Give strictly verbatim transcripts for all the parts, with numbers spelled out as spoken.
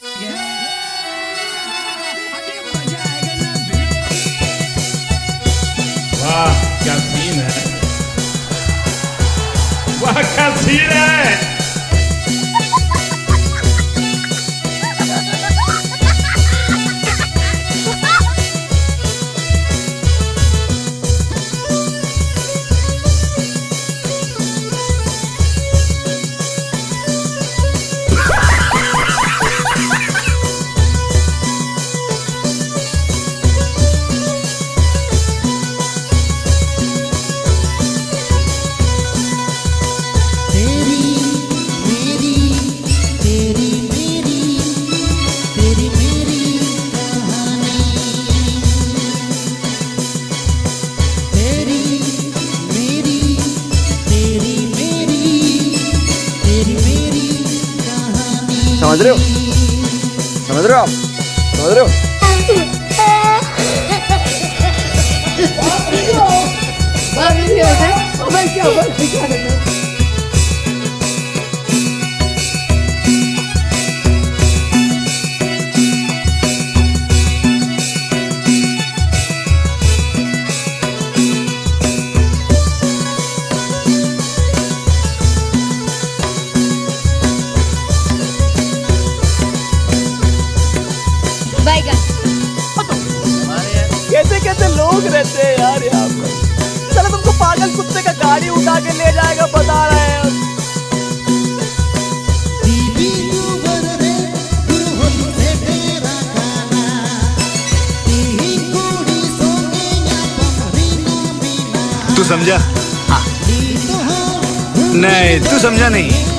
वाह, क्या सीन है, वाह, क्या सीन है। समझ रहे हो? समझ रहे हो आप? समझ रहे हो? बैगन। कैसे कैसे लोग रहते हैं यार यहाँ पर। साला तुमको पागल कुत्ते का गाड़ी उठा के ले जाएगा, बता रहे हैं हम। तू समझा? हाँ। नहीं, तू समझा नहीं।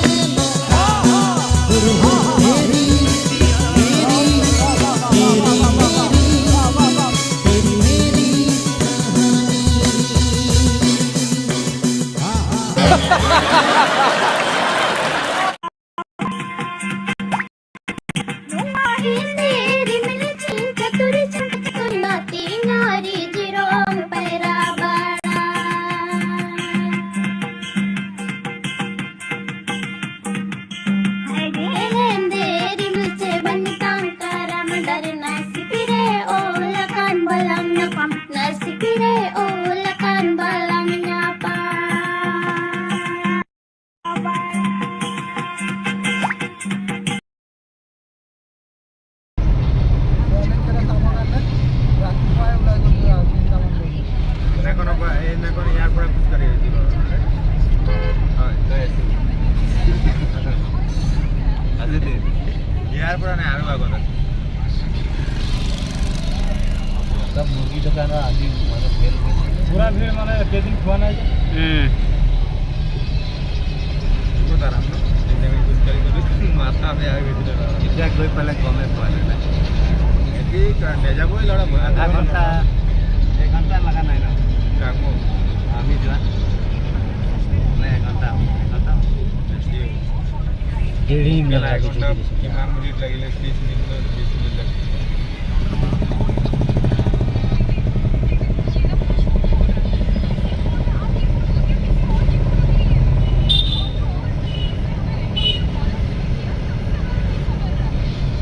ᱟᱨ ᱵᱟᱠᱚ ᱫᱟᱲᱮᱭᱟᱜᱼᱟ᱾ ᱥᱚᱵ ᱢᱩᱨᱜᱤ ᱫᱚᱠᱟᱱ ᱨᱮ ᱟᱹᱰᱤ ᱢᱟᱱᱮ ᱵᱷᱮᱞ ᱵᱷᱮᱞ᱾ ᱯᱩᱨᱟ ᱵᱷᱤᱲ ᱢᱟᱱᱮ ᱯᱮ ᱫᱤᱱ ᱠᱷᱩᱣᱟ ᱱᱟᱭ᱾ ᱦᱩᱸ᱾ ᱩᱱᱠᱩ ᱫᱟᱨᱟᱢ ᱫᱚ ᱢᱟᱛᱟ ᱯᱮ ᱟᱹᱜᱩ ᱠᱮᱫᱟ᱾ ᱤᱪᱪᱷᱟ ᱠᱚᱭ ᱯᱟᱞᱮ ᱠᱚᱢᱮ ᱠᱚᱣᱟ ᱞᱮ᱾ ᱮᱠᱤ ᱠᱟᱱᱰᱮ ᱡᱟᱵᱚ ᱞᱟᱲᱟ ᱵᱚᱭ᱾ ᱟᱫᱷᱟ ᱜᱷᱚᱱᱴᱟ, ᱮᱠ ᱜᱷᱚᱱᱴᱟ ᱞᱟᱜᱟ ᱱᱟᱭ ᱱᱟ᱾ ᱠᱟᱢᱚ᱾ ᱟᱢᱤ ᱡᱚᱣᱟ᱾ ᱮᱠ ᱜᱷᱚᱱᱴᱟ, ᱮᱠ ᱜᱷᱚᱱᱴᱟ᱾ ᱰᱮᱲ ᱜᱷᱚᱱᱴᱟ ᱞᱟᱜᱟ ᱠᱤᱪᱷᱩ ᱠᱤᱪᱷᱩ᱾ ᱠᱤᱢᱟᱱ ᱢᱤᱱᱤᱴ ᱞᱟᱜᱤᱞᱮ, ᱛᱤᱥ ᱢᱤᱱᱤᱴ, ᱛᱤᱥ ᱢᱤᱱᱤᱴ ᱞᱟᱜᱤᱞᱮ᱾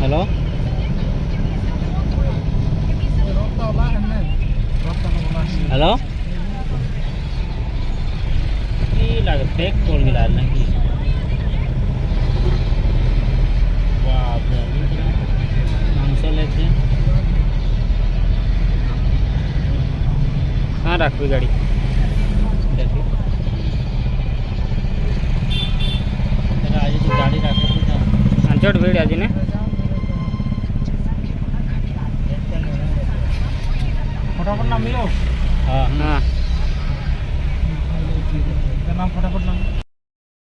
ᱦᱮᱞᱳ᱾ ᱦᱮᱞᱳ᱾ কি লাগে? পেক কোন গিলা নাকি? বাপরে, মাংস লেছে। হ্যাঁ, রাখবি গাড়ি। দেখি। এটা আজ তো গাড়ি রাখে তো। আঞ্চট ভিড় আজ না? फटाफट नाम लियो। हाँ। हाँ। नाम फटाफट नाम।